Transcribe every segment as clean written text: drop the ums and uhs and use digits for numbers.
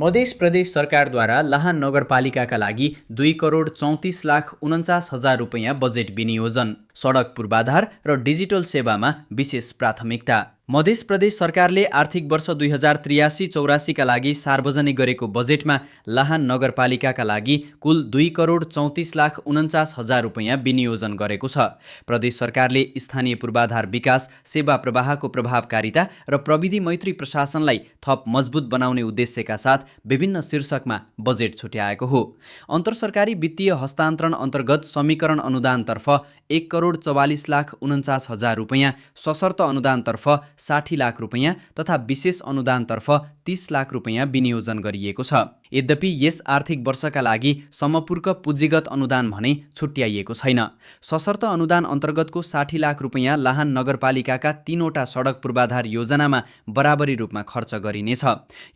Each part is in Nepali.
मध्य प्रदेश सरकारद्वारा लाहान नगरपालिकाका लागि 2,34,49,000 रुपैयाँ बजेट विनियोजन, सडक पूर्वाधार र डिजिटल सेवामा विशेष प्राथमिकता। मध्य प्रदेश सरकारले आर्थिक वर्ष 2083-84 लागि सार्वजनिक गरेको बजेटमा लाहान नगरपालिकाका लागि कुल 2,34,49,000 रुपैयाँ विनियोजन गरेको छ। प्रदेश सरकारले स्थानीय पूर्वाधार विकास, सेवा प्रवाहको प्रभावकारिता र प्रविधि मैत्री प्रशासनलाई थप मजबुत बनाउने उद्देश्यका साथ विभिन्न शीर्षकमा बजेट छुट्याएको हो। अन्तरसरकारी वित्तीय हस्तान्तरण अन्तर्गत समीकरण अनुदानतर्फ 1,44,49,000 रुपैयाँ, सशर्त अनुदानतर्फ 60 लाख रुपैयाँ तथा विशेष अनुदानतर्फ 30 लाख रुपैयाँ विनियोजन गरिएको छ। यद्यपि यस आर्थिक वर्षका लागि समपूर्क पुँजीगत अनुदान भने छुट्याइएको छैन। सशर्त अनुदान अन्तर्गतको 60 लाख रुपैयाँ लाहान नगरपालिकाका 3वटा सडक पूर्वाधार योजनामा बराबरी रूपमा खर्च गरिनेछ।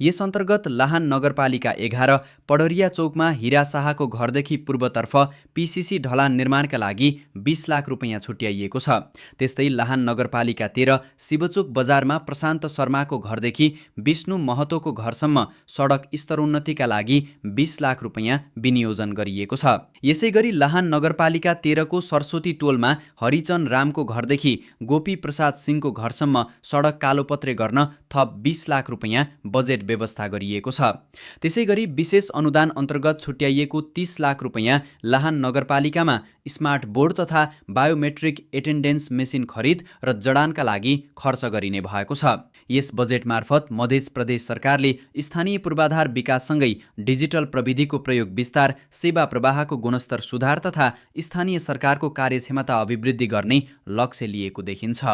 यस अन्तर्गत लाहान नगरपालिका 11 पडरिया चौकमा हिरा शाहको घरदेखि पूर्वतर्फ पिसिसी ढलान निर्माणका लागि 20 लाख रुपैयाँ छुट्याइएको छ। त्यस्तै लाहान नगरपालिका 13 शिवचोक बजारमा प्रशान्त शर्माको घरदेखि विष्णु महतोको घरसम्म सडक स्तरोन्नतिका लागि 20 लाख रुपैयाँ विनियोजन गरिएको छ। यसैगरी लाहान नगरपालिका 13 को सरस्वती टोलमा हरिचन रामको घरदेखि गोपी प्रसाद सिंहको घरसम्म सडक कालोपत्रे गर्न थप 20 लाख रुपैयाँ बजेट व्यवस्था गरिएको छ। त्यसैगरी विशेष अनुदान अन्तर्गत छुट्याइएको 30 लाख रुपैयाँ लाहान नगरपालिकामा स्मार्ट बोर्ड तथा बायोमेट्रिक एटेन्डेन्स मेसिन खरिद र जडानका लागि खर्च गरिने भएको छ। यस बजेट मार्फत मध्य प्रदेश सरकारले स्थानीय पूर्वाधार विकाससँगै डिजिटल प्रविधिको प्रयोग विस्तार, सेवा प्रवाहको गुणस्तर सुधार तथा स्थानीय सरकारको कार्यक्षमता अभिवृद्धि गर्ने लक्ष्य लिएको देखिन्छ।